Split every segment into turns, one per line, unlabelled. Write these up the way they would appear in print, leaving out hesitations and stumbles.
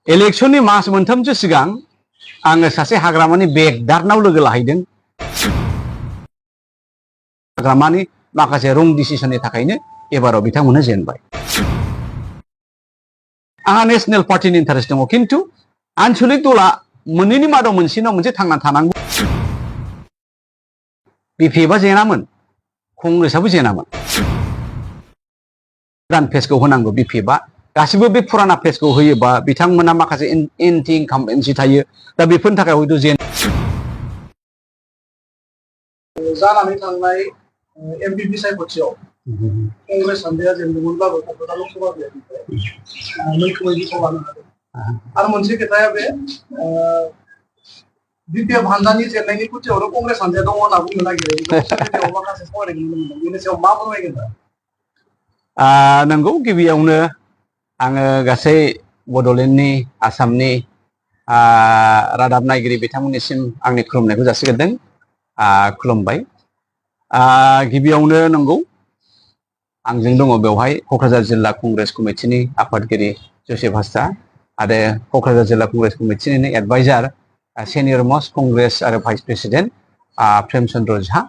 इलेक्शननि मास मोनथामसो सिगां आङो सासे हाग्रामानि बेगदारनाव लोगो लाहैदों। हाग्रामानि माखासे रं डिसिसननि थाखायनो एबाराव बिथांमोनहा जेनबाय। आंहा नेशनेल पार्टिनि इन्टारेस्ट दङ, किन्तु आनसलिक दला मोननैनि मादाव मोनसेनाव मोनसे थांना थानांगौ। बिपिएफआ जेनामोन, कंग्रेसआबो जेनामोन। गोदान फेजखौ होनांगौ बिपिएफआ। गासिबो बे फुराना फेजखौ होयोबा बिथांमोना माखासे एन्टि इनकाम्बेन्सि थायो, दा बेफोरनि थाखाय हयथ'
जानानै थांनाय एमपि बिसायख'थियाव कंग्रेस हानजाया जेनदोंमोनब्लाबो क'क्राझार लकसभा बिफाननिफ्राय मैखोमै बिफाव लानो हादों। आरो मोनसे खोथाया बे बिपिएफ हानजानि जेननायनि खुथियावनो कंग्रेस हानजाया दङ होनना बुंनो नागिरो। माखासे सावरायनाय नुनो मोनदों, बेनि सायाव मा फोरमायगोन दा?
नंगौ, गिबियावनो आङो गासै बड'लेण्डनि आसामनि रादाब नायगिरि बिथांमोननिसिम आंनि खुलुमनायखौ जासिग्रोदों। खुलुमबाय। गिबियावनो नंगौ, आंजों दङ बेवहाय क'क्राझार जिल्ला कंग्रेस कमिटिनि आफादगिरि जसेफ हाजरा आरो क'क्राझार जिल्ला कंग्रेस कमिटिनिनो एडभाइजार सेनियर मस्ट कंग्रेस आरो भाइस प्रेसिडेन्ट प्रेम चन्द्र झा।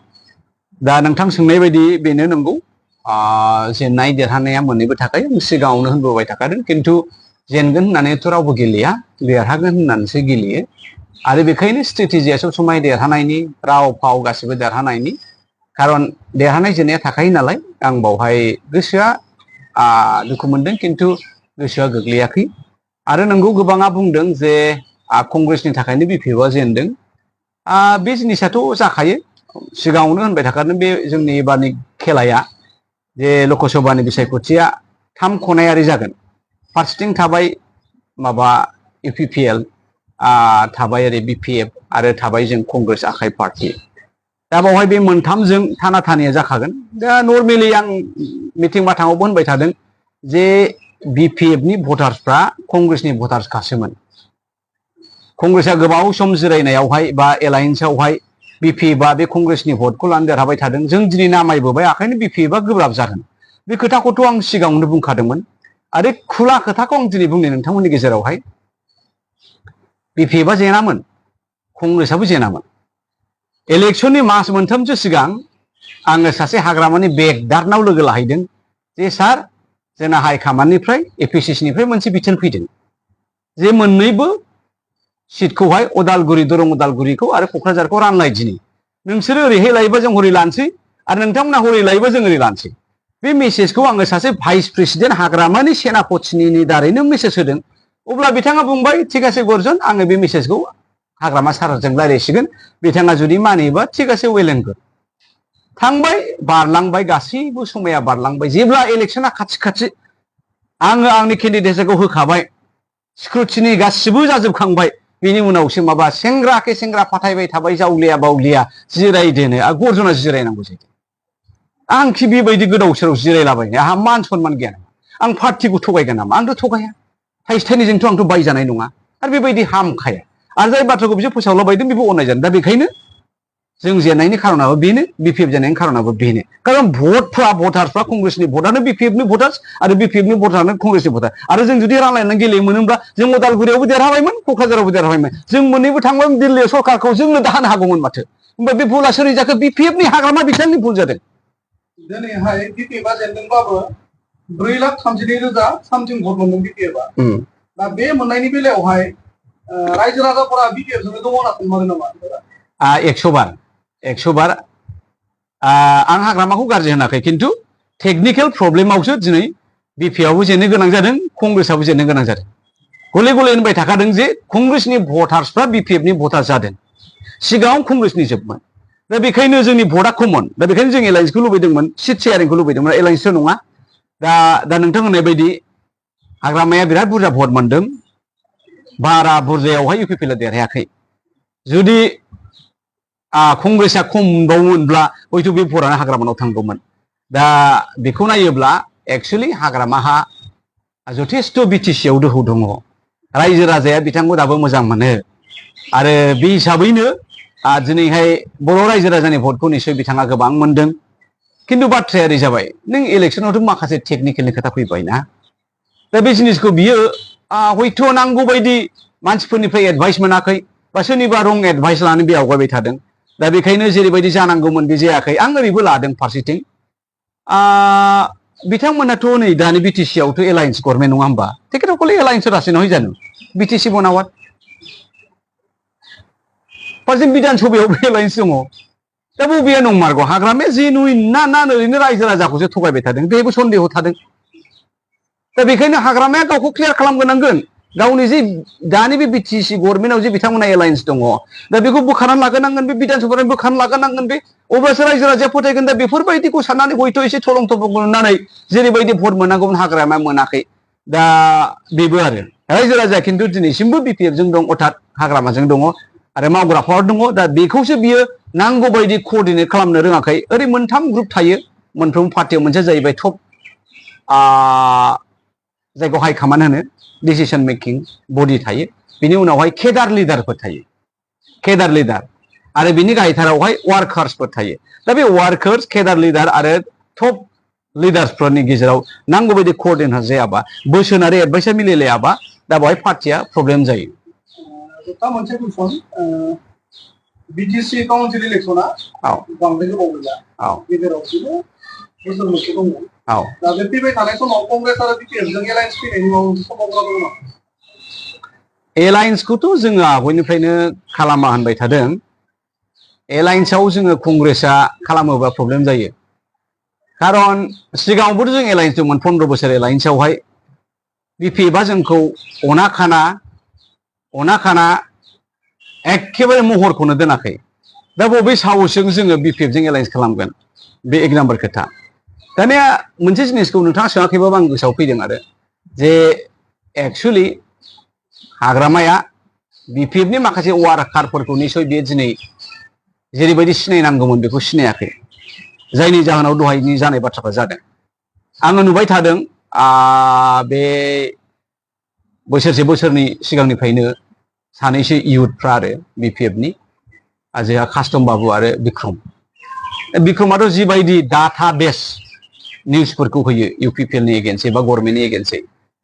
दा नोंथां सोंनाय बायदि बेनो नंगौ, जेननाय देरहानाया मोननैबो थाखाय सिगाङावनो होनबोबाय थाखादों, किन्तु जेनगोन होननानैथ' रावबो गेलेया, देरहागोन होननानैसो गेलेयो। आरो बेखायनो स्ट्रेटेजिया सब समाय देरहानायनि, राव फाव गासिबो देरहानायनि, खारन देरहानाय जेननाया थाखायो नालाय। आं बावहाय गोसोआ दुखु मोनदों, किन्तु गोसोआ गोग्लैयाखै। आरो नंगौ, गोबाङा बुंदों जे कंग्रेसनि थाखायनो बिपिएफआ जेनदों। बे जिनिसाथ' जाखायो, सिगाङावनो होनबाय थाखादों। बे जोंनि एबारनि खेलाया जे लकसभानि बिसायख'थिया 3 खनायारि जागोन। फारसेथिं थाबाय माबा इउपिपिएल, थाबाय ओरै बिपिएफ, आरो थाबाय जों कंग्रेस आखाइ पार्टी। दा बावहाय बे मोनथामजों थाना-थानिया जाखागोन। दा नर्मेलि आं मिटिं माथाङावबो होनबाय थादों जे बिपिएफनि भटार्सफ्रा कंग्रेसनि भटार्सखासोमोन। कंग्रेसआ गोबाव सम जिरायनायावहाय बा एलायेन्सआवहाय बिपिएफआ बे कंग्रेसनि भटखौ लानो देरहाबाय थादों। जों दिनै नामायबोबाय, ओंखायनो बिपिएफआ गोब्राब जागोन। बे खोथाखौथ' आं सिगाङावनो बुंखादोंमोन। आरो खुला खोथाखौ आं दिनै बुंनो नोंथांमोननि गेजेरावहाय, बिपिएफआ जेनामोन, कंग्रेसआबो जेनामोन। इलेक्शननि मास मोनथामसो सिगां आङो सासे हाग्रामानि बेगदारनाव लोगो लाहैदों जे सार, जोंना हाइकामान्डनिफ्राय एपिसिसिनिफ्राय मोनसे बिथोन फैदों जे मोननैबो सिटखौहाय उदालगुरि, दरं उदालगुरिखौ आरो क'क्राझारखौ रानलाय दिनि। नोंसोरो ओरैहाय लायोबा जों हरै लानोसै, आरो नोंथांमोना हरै लायोबा जों ओरै लानोसै। बे मेसेजखौ आङो सासे भाइस प्रेसिडेन्ट हाग्रामानि सेनापतिनि दारैनो मेसेज होदों। अब्ला बिथाङा बुंबाय, थिग आसे गर्जन, आङो बे मेसेजखौ हाग्रामा सारजों रायज्लायसिगोन, बिथाङा जुदि मानियोबा थिग आसे, वेल एन्ड गुड। थांबाय, बारलांबाय, गासैबो समाया बारलांबाय। जेब्ला इलेक्शना खाथि-खाथि, आङो आंनि केन्डिडेटखौ होखाबाय, स्क्रुटिनि गासिबो जाजोबखांबाय, बेनि उनावसो माबा सेंग्राखे सेंग्रा फाथायबाय थाबाय, जावलिया बावलिया जिरायदोनो। गर्जना जिरायनांगौ जाहैदों। आंखि बेबायदि गोदाव सोराव जिरायलाबायनो आंहा मान सनमान गैया नामा? आं पार्टिखौ थगायगोन नामा? आंथ' थगाया। थाइसे थाइनैजोंथ' आंथ' बायजानाय नङा। आरो बेबायदि हामखाया। आरो जाय बाथ्राखौ बिसोर फोसावलाबायदों बेबो अनायजादों। दा बेखायनो जों जेननायनि खारनाबो बेनो, बिपिएफ जेननायनि खारनाबो बेनो। खारन भटार्सफ्रा कंग्रेसनि भटआनो बिपिएफनि भटार्स, आरो बिपिएफनि भटारानो कंग्रेसनि भटार। आरो जों जुदि रानलायनानै गेलेयोमोनब्ला जों उदालगुरियावबो देरहाबायमोन, क'क्राझारावबो देरहाबायमोन। जों मोननैबो थांबाय दिल्लीयाव, सरकारखौ जोंनो दाहोनो हागौमोन माथो। होमबा बे भुला सोरै जाखो? बिपिएफनि हाग्रामा बिथांनि भुल जादों।
दिनैहाय बिपिएफआ जेनदोंबाबो 4,32,000 सामथिं भट मोनदों बिपिएफआ। दा बे मोननायनि बेलायावहाय रायजो राजाफोरा बिपिएफजोंनो दङ होनना सानमारो नामा?
100 बार आं हाग्रामाखौ गाज्रि होनाखै, किन्तु टेकनिकेल प्रब्लेमावसो दिनै बिपिएफआबो जेननो गोनां जादों, कंग्रेसआबो जेननो गोनां जादों। गले गले होनबाय थाखादों जे कंग्रेसनि भटार्सफ्रा बिपिएफनि भटार जादों। सिगाङाव कंग्रेसनि जोबमोन। दा बेखायनो जोंनि भटआ कमन। दा बेखायनो जों एलायेन्सखौ लुबैदोंमोन, सिट शेयारिंखौ लुबैदोंमोन। एलायेन्सथ' नङा। दा नोंथां होननाय बायदि हाग्रामाया बिराद बुरजा भट मोनदों। बारा बुरजायावहाय इउपिपिएलआ देरहायाखै। जुदि कंग्रेसआ खम मोनबावोमोनब्ला हयथ' बे भटआनो हाग्रामानाव थांगौमोन। दा बेखौ नायोब्ला एक्सुवेलि हाग्रामाहा जथेस्थ' बिटिसिआव दोहौ दङ। रायजो राजाया बिथांखौ दाबो मोजां मोनो। आरो बे हिसाबैनो दिनैहाय बर' रायजो राजानि भटखौ निस्सय बिथाङा गोबां मोनदों। किन्तु बाथ्राया ओरै जाबाय, नों इलेक्सनावथ' माखासे टेकनिकेलनि खोथा फैबाय ना। दा बे जिनिसखौ बियो हयथ' नांगौ बायदि मानसिफोरनिफ्राय एडभाइस मोनाखै बा सोरनिबा रं एडभाइस लानानै बे आवगायबाय थादों दा बेखायनो जेरैबायदि जानांगौमोन बे जायाखै आं ओरैबो लादों फारसेथिं बिथांमोनाथ' नै दानि बिटिसि आवथ' एलायन्स गभर्नमेन्ट नङा होमबा तेखिरकले एलायन्स रासि নহয় জানো बिटिसि बनावात फारसेथिं बिधान सभायावबो एलायन्स दङ दा बबेया नंमारगौ हाग्रामाया जेनुइन ना ओरैनो रायजो राजाखौसो थगायबाय थादों बेबो सन्देह थादों दा बेखायनो हाग्रामाया गावखौ क्लियार खालामग्रोनांगोन गावनि जे दानि बे बिटिसि गभर्नमेन्टआव जे बिथांमोना एलायन्स दङ दा बेखौ बोखारनानै लाग्रोनांगोन बे बिधान सभानिफ्राय बोखारनानै लाग्रोनांगोन बे अब्लासो रायजो राजाया फोथायगोन दा बेफोरबायदिखौ साननानै हयथ' एसे थलं थलं मोननानै जेरैबायदि भट मोननांगौमोन हाग्रामाया मोनाखै दा बेबो आरो रायजो राजाया खिन्थु दिनैसिमबो बिपिएफजों दं अर्थात हाग्रामाजों दङ आरो मावग्राफोर दङ दा बेखौसो बियो नांगौ बायदि कोअर्डिनेट खालामनो रोङाखै ओरै मोनथाम ग्रुप थायो मोनफ्रोम पार्टियाव मोनसे जाहैबाय टप जायखौ हाइ कमान्ड होनो डिसिसन मेकिं बडि थायो बिनि उनावहाय केडार लिडारफोर थायो केडार लिडार आरो बिनि गाहायथारावहाय वार्कार्सफोर थायो दा बे वार्कार्स केडार लिडार आरो टप लिडार्सफोरनि गेजेराव नांगौ बायदि कोअर्डिनेट जायाबा बोसोन आरो एडभाइसआ मिलायलायाबा दा बेवहाय पार्टिया प्रब्लेम जायो
जोबथा मोनसे कुइसन बिटिसि काउन्सिल इलेक्सना बांद्राय गोबाव गैला गेजेरावसो बोसोर मोनसे दङ दा बे फैबाय थानाय समाव कंग्रेस आरो बिपिएफजों एलायन्स फैनायनि माबा मोनसे सम्भावना दङ नामा
एलायन्सखौथ' जोङो आवगायनिफ्रायनो खालामा होनबाय थादों एलायन्सआव जोङो कंग्रेसआ खालामोबा प्रब्लेम जायो खारन सिगाङावबोथ' जों एलायन्स दंमोन 15 बोसोर एलायन्सआवहाय बिपिएफआ जोंखौ अना खाना एखेबारे महरखौनो दोनाखै दा बबे साहसजों जोङो बिपिएफजों एलायन्स खालामगोन बे एक नाम्बार खोथा दानिया मोनसे जिनिसखौ नोंथाङा सोङाखैबाबो आं गोसोआव फैदों आरो जे एक्सुवेलि हाग्रामाया बिपिएफनि माखासे वार्कारफोरखौ निसय बियो दिनै जेरैबायदि सिनायनांगौमोन बेखौ सिनायाखै जायनि जाहोनाव दहायनि जानाय बाथ्राफ्रा जादों आङो नुबाय थादों बे बोसोरनै सिगांनिफ्रायनो सानैसो इयुथफ्रा आरो बिपिएफनि जोंहा कास्टम बाबु आरो बिक्रमाथ' जिबायदि डाटा बेस निउसफोरखौ होयो इउपिपिएलनि एगेन्सै बा गभर्नमेन्टनि एगेन्सै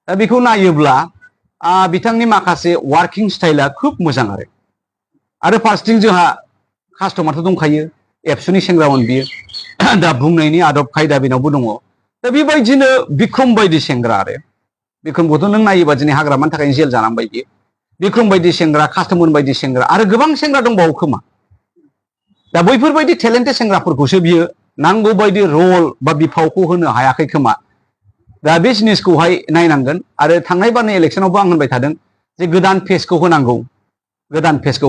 दा बेखौ नायोब्ला बिथांनि माखासे वार्किं स्टाइला खोब मोजां आरो फारसेथिं जोंहा कास्टमारथ' दंखायो एबसुनि सेंग्रामोन बियो दा बुंनायनि आदब खायदा बेनावबो दङ दा बेबायदिनो बिक्रम बायदि सेंग्रा आरो बिक्रमखौथ' नों नायोबा दिनै हाग्रामानि थाखायनो जेल जानांबाय बियो बिक्रम बायदि सेंग्रा कास्टमोन बायदि सेंग्रा आरो गोबां सेंग्रा दंबावो खोमा दा बैफोरबायदि टेलेन्टेड सेंग्राफोरखौसो बियो नांगौ बायदि रल बा बिफावखौ होनो हायाखै खोमा दा बे जिनिसखौहाय नायनांगोन आरो थांनाय बारनि इलेक्सनावबो आं होनबाय थादों जे गोदान फेसखौ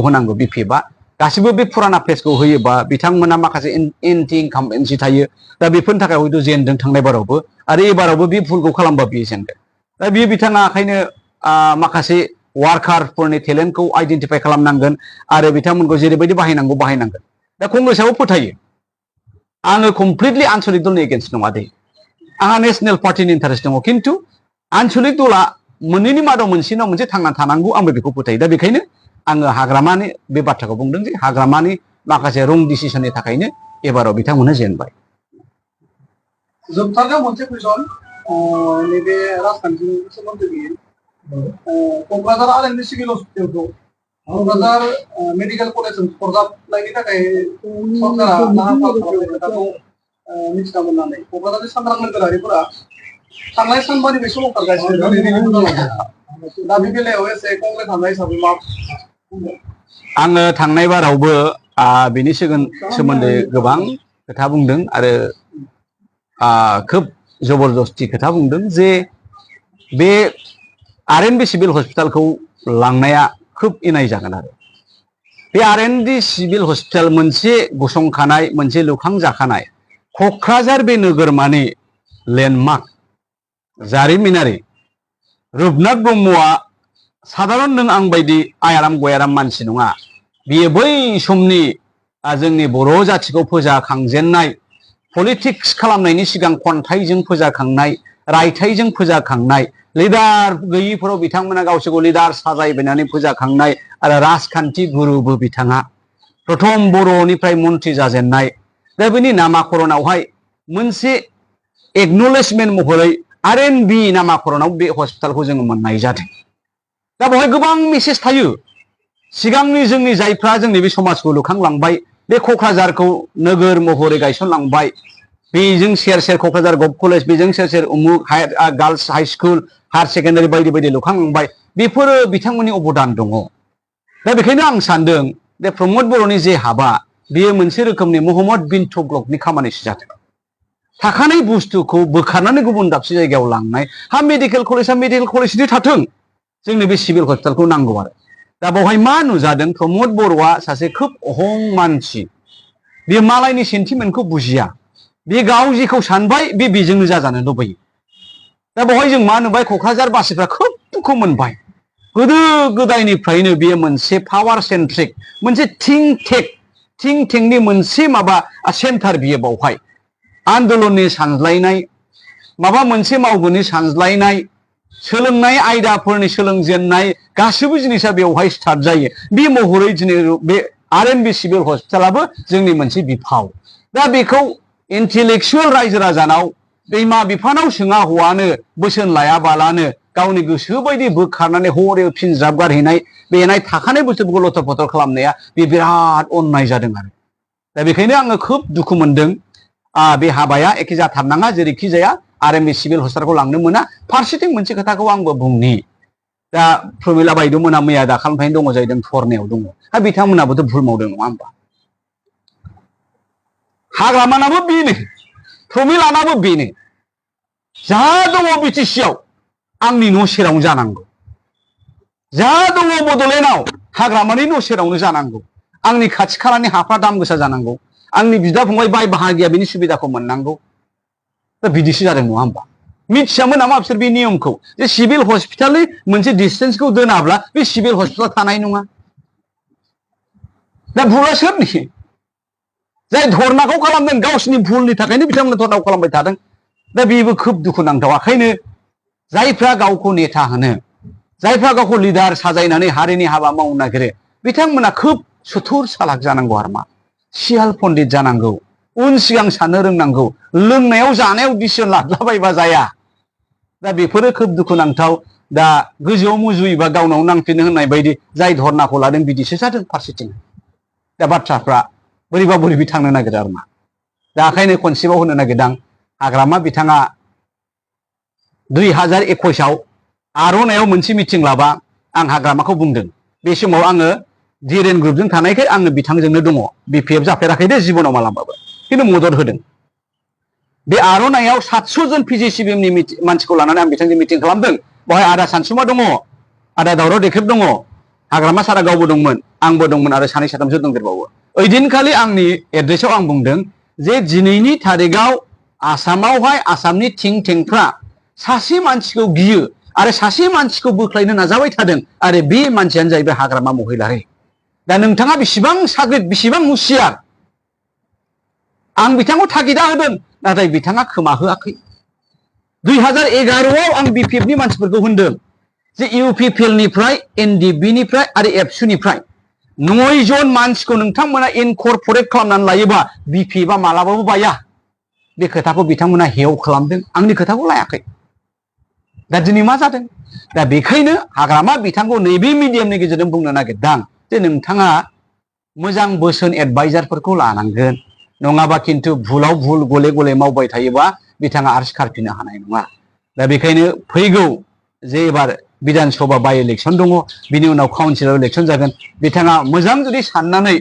होनांगौ बिपिएफआ गासिबो बे फुराना फेसखौ होयोबा बिथांमोना माखासे एन्टि इनकामबेन्सि थायो दा बेफोरनि थाखाय हयथ' जेनदों थांनाय बारावबो आरो एबारावबो बे भुलखौ खालामबा बियो जेनदों दा बियो बिथाङा ओंखायनो माखासे वार्कारफोरनि टेलेन्टखौ आइडेन्टिफाइ खालामनांगोन आरो बिथांमोनखौ जेरैबायदि बाहायनांगोन दा कंग्रेसआबो फोथायो आङो कमप्लिटलि आनसलिक दलनि एगेन्स्ट नङा दे आंहा नेशनेल पार्टिनि इन्टारेस्ट दङ खिन्थु आनसलिक दला मोननैनि मादाव मोनसेनाव मोनसे थांना थानांगौ आंबो बेखौ फोथायो दा बेखायनो आङो हाग्रामानि बे बाथ्राखौ बुंदों जे हाग्रामानि माखासे रं डिसिसननि थाखायनो एबाराव बिथांमोनहा जेनबाय
जोबथारनायाव मोनसे कुइसन नैबे राजखान्थिनि सोमोन्दै बियो क'क्राझार आरएनबि सिभिल हस्पिटालखौ क'क्राझार मेडिकेल कलेजजों सरजाबनायनि थाखाय सरकारा लाहार फाहार खालामनाय खोथाखौ मिथिना मोननानै क'क्राझारनि सांग्रां नोगोरारिफोरा थांनाय सानबानिफ्राय सोमावसारगासिनो दा बे बेलायाव एसे कंग्रेस हानजा हिसाबै मा
आङो थांनाय बारावबो बेनि सोमोन्दै गोबां खोथा बुंदों आरो खोब जबरदस्ति खोथा बुंदों जे बे आरएनबि सिभिल हस्पिटालखौ लांनाया खोब इनाय जागोन आरो बे आरएनबि सिभिल हस्पिटाल मोनसे गसंखानाय मोनसे लुखांजाखानाय क'क्राझार बे नोगोरमानि लेन्डमार्क जारिमिनारि रुपनाथ ब्रह्मआ साधारन नों आं बायदि आयाराम गयाराम मानसि नङा बियो बै समनि जोंनि बर' जाथिखौ फोजाखांजेननाय पलिटिक्स खालामनायनि सिगां खन्थाइजों फोजाखांनाय रायथाइजों फोजाखांनाय लिडार गैयिफोराव बिथांमोना गावसोरखौ लिडार साजायबायनानै फोजाखांनाय आरो राजखान्थि गुरुबो बिथाङा प्रथम बर'निफ्राय मन्त्रि जाजेननाय दा बेनि नामाकरनावहाय मोनसे एक्न'लेजमेन्ट महरै आरएनबि नामाकरनाव बे हस्पिटालखौ जोङो मोननाय जादों दा बेवहाय गोबां मेसेज थायो सिगांनि जोंनि जायफ्रा जोंनि बे समाजखौ लुखांलांबाय बे क'क्राझारखौ नोगोर महरै गायसनलांबाय बेजों सेर सेर क'क्राझार गभ कलेज बेजों सेर सेर उमुक girls high school higher secondary बायदि बायदि लुखांलांबाय बेफोरो बिथांमोननि अबदान दङ दा बेखायनो आं सानदों जे प्रमद बर'नि जे हाबा बेयो मोनसे रोखोमनि महम्मद बिन तुगलकनि खामानिसो जादों थाखानाय बुस्थुखौ बोखारनानै गुबुन दाबसे जायगायाव लांनाय हा मेडिकेल कलेजआ मेडिकेल कलेजनि थाथों जोंनो बे सिभिल हस्पिटालखौ नांगौ आरो दा बेवहाय मा नुजादों प्रमद बर'आ सासे खोब अहं मानसि बेयो मालायनि सेन्टिमेन्टखौ बुजिया बे गाव जेखौ सानबाय बे बेजोंनो जाजानो लुबैयो दा बेवहाय जों मा नुबाय क'क्राझारबासिफ्रा खोब दुखु मोनबाय गोदो गोदायनिफ्रायनो बेयो मोनसे पावार सेन्ट्रिक मोनसे थिंक टेंकनि मोनसे माबा सेन्टार बियो बावहाय आन्दलननि सानज्लायनाय माबा मोनसे मावगोननि सानज्लायनाय सोलोंनाय आयदाफोरनि सोलोंजेननाय गासैबो जिनिसा बेवहाय स्टार्ट जायो बे महरै दिनै बे आरएनबि सिभिल हस्पिटालाबो जोंनि मोनसे बिफाव दा बेखौ इन्टेलेक्सुवेल रायजो राजानाव बिमा बिफानाव सोङा हौवानो बोसोन लायाबालानो गावनि गोसो बायदि बोखारनानै हरे फिनज्राब गारहैनाय बेनाय थाखानाय बुस्थुफोरखौ लथर फथर खालामनाया बे बिराद अननाय जादों आरो दा बेखायनो आङो खोब दुखु मोनदों बे हाबाया एखे जाथारनाङा जेरैखि जाया आरएमबि सिभिल हस्पिटालखौ लांनो मोना फारसेथिं मोनसे खोथाखौ आंबो बुंनि दा प्रमिला बायद'मोना मैया दाखालिनिफ्रायनो दङ जाहैदों धरनायाव दङ हा बिथांमोनाबोथ' भुल मावदों नङा होमबा हाग्रामानाबो बेनो प्रमिलानाबो बेनो जा दङ बिटिसिआव आंनि न' सेरावनो जानांगौ जा दङ बड'लेण्डआव हाग्रामानि न' सेरावनो जानांगौ आंनि खाथि खालानि हाफ्रा दाम गोसा जानांगौ आंनि बिदा फंबाय बाय बाहागिया बिनि सुबिदाखौ मोननांगौ दा बिदिसो जादों नङा होमबा मिथियामोन नामा बिसोर बे नियमखौ जे सिभिल हस्पिटालनि मोनसे डिस्टेन्सखौ दोनाब्ला बे सिभिल हस्पिटाल थानाय नङा दा भुला सोरनि जाय धरनाखौ खालामदों गावसिनि भुलनि थाखायनो बिथांमोना धरनाखौ खालामबाय थादों दा बेबो खोब दुखुनांथाव ओंखायनो जायफ्रा गावखौ नेता होनो जायफ्रा गावखौ लिडार साजायनानै हारिनि हाबा मावनो नागिरो बिथांमोना खोब सुथुर सालाक जानांगौ आरो मा सियाल पण्डित जानांगौ उन सिगां साननो रोंनांगौ लोंनायाव जानायाव डिसिसन लादलाबायबा जाया दा बेफोरो खोब दुखुनांथाव दा गोजौआव मुजुयोबा गावनाव नांफिनो होननाय बायदि जाय धरनाखौ लादों बिदिसो जादों फारसेथिं दा बाथ्राफ्रा बोरैबा बोरैबि थांनो नागिरो आरो मा दा ओंखायनो खनसेबाव होनो नागिरदां हाग्रामा बिथाङा 2021आव आर'नायाव मोनसे मिटिं लाबा आं हाग्रामाखौ बुंदों बे समाव आङो डिरेन ग्रुपजों थानायखाय आङो बिथांजोंनो दङ बिपिएफ जाफेराखै दे जिबनाव मालाबाबो खिन्थु मदद होदों बे आर'नायाव 700 जन पिजिसिबिएमनि मानसिखौ लानानै आं बिथांजों मिटिं खालामदों बेवहाय आदा सानसुमा दङ आदा दावराव देख्रेब दङ हाग्रामा सारा गावबो दंमोन आंबो दंमोन आरो सानै साथामसो दंदेरबावो ओइदिनखालि आंनि एड्रेसाव आं बुंदों जे दिनैनि थारिखआव आसामावहाय आसामनि थिं टेंकफ्रा सासे मानसिखौ गियो आरो सासे मानसिखौ बोख्लायनो नाजाबाय थादों आरो बे मानसियानो जाहैबाय हाग्रामा महिलारि दा नोंथाङा बेसेबां साग्रिद बेसेबां हुसियार आं बिथांखौ थागिदा होदों नाथाय बिथाङा खोमा होआखै 2011आव आं बिपिएफनि मानसिफोरखौ होनदों जे इउपिपिएलनिफ्राय एनडिबिनिफ्राय आरो एबसुनिफ्राय 9 जन मानसिखौ नोंथांमोना इनकर्परेट खालामनानै लायोबा बिपिएफआ मालाबाबो बाया बे खोथाखौ बिथांमोना हेव खालामदों आंनि खोथाखौ लायाखै दा दिनै मा जादों दा बेखायनो हाग्रामा बिथांखौ नैबे मिडियामनि गेजेरजों बुंनो नागिरदां जे नोंथाङा मोजां बोसोन एडभाइजारफोरखौ लानांगोन नङाबा खिन्थु भुलाव भुल गले गले मावबाय थायोबा बिथाङा आरो सिखारफिननो हानाय नङा दा बेखायनो फैगौ जे एबार बिधान सभा बाय इलेक्सन दङ बिनि उनाव काउन्सिलर इलेक्सन जागोन बिथाङा मोजां जुदि साननानै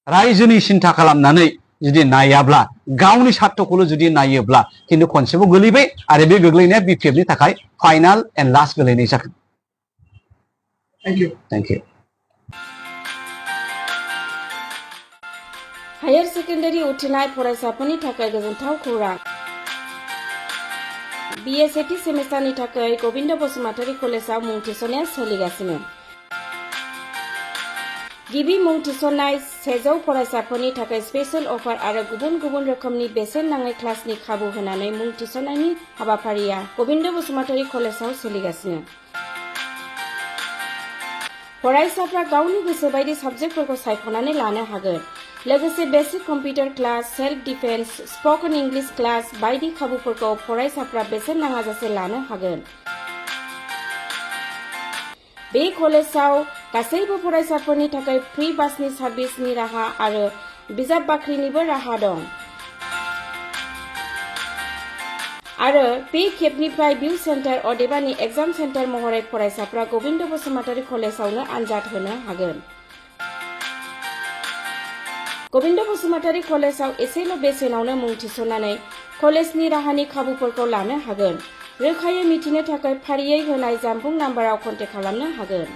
रायजोनि सिन्था खालामनानै जुदि नायाब्ला गावनि सार्थखौल' जुदि नायोब्ला खिन्थु खनसेबाव गोलैबाय आरो बे गोग्लैनाया बिपिएफनि थाखाय फाइनाल एन्ड लास्ट गोलैनाय जागोन थेंक इउ
हायार सेकेन्डारि उथ्रिनाय फरायसाफोरनि थाखाय गोजोनथाव खौरां बिए सेथि सेमिस्टारनि थाखाय गबिन्द बसुमतारी कलेजाव मुं थिसननाया सोलिगासिनो गिबि मुं थिसननाय 100 फरायसाफोरनि थाखाय स्पेशल अफार आरो गुबुन गुबुन रोखोमनि बेसेन नाङै क्लासनि खाबु होनानै मुं थिसननायनि हाबाफारिया गबिन्द बसुमतारी कलेजाव सोलिगासिनो फरायसाफ्रा गावनि गोसो बायदि साबजेक्टफोरखौ सायख'नानै लानो हागोन लोगोसे basic computer class self defence spoken English class बायदि खाबुफोरखौ फरायसाफ्रा बेसेन नाङाजासे लानो हागोन बे कलेजाव गासैबो फरायसाफोरनि थाखाय फ्रि बासनि सार्भिसनि राहा आरो बिजाब बाख्रिनिबो राहा दं। आरो बे खेबनिफ्राय भिउ सेन्टार अदेबानि एग्जाम सेन्टार महरै फरायसाफ्रा गबिन्द बसुमतारी कलेजावनो आनजाद होनो हागोन। गबिन्द बसुमतारी कलेजाव एसेल' बेसेनावनो मुं थिसननानै कलेजनि राहानि खाबुफोरखौ लानो हागोन। रोखायै मिथिनो थाखाय फारियै होनाय जानबुं नाम्बाराव कन्टेक्ट खालामनो हागोन।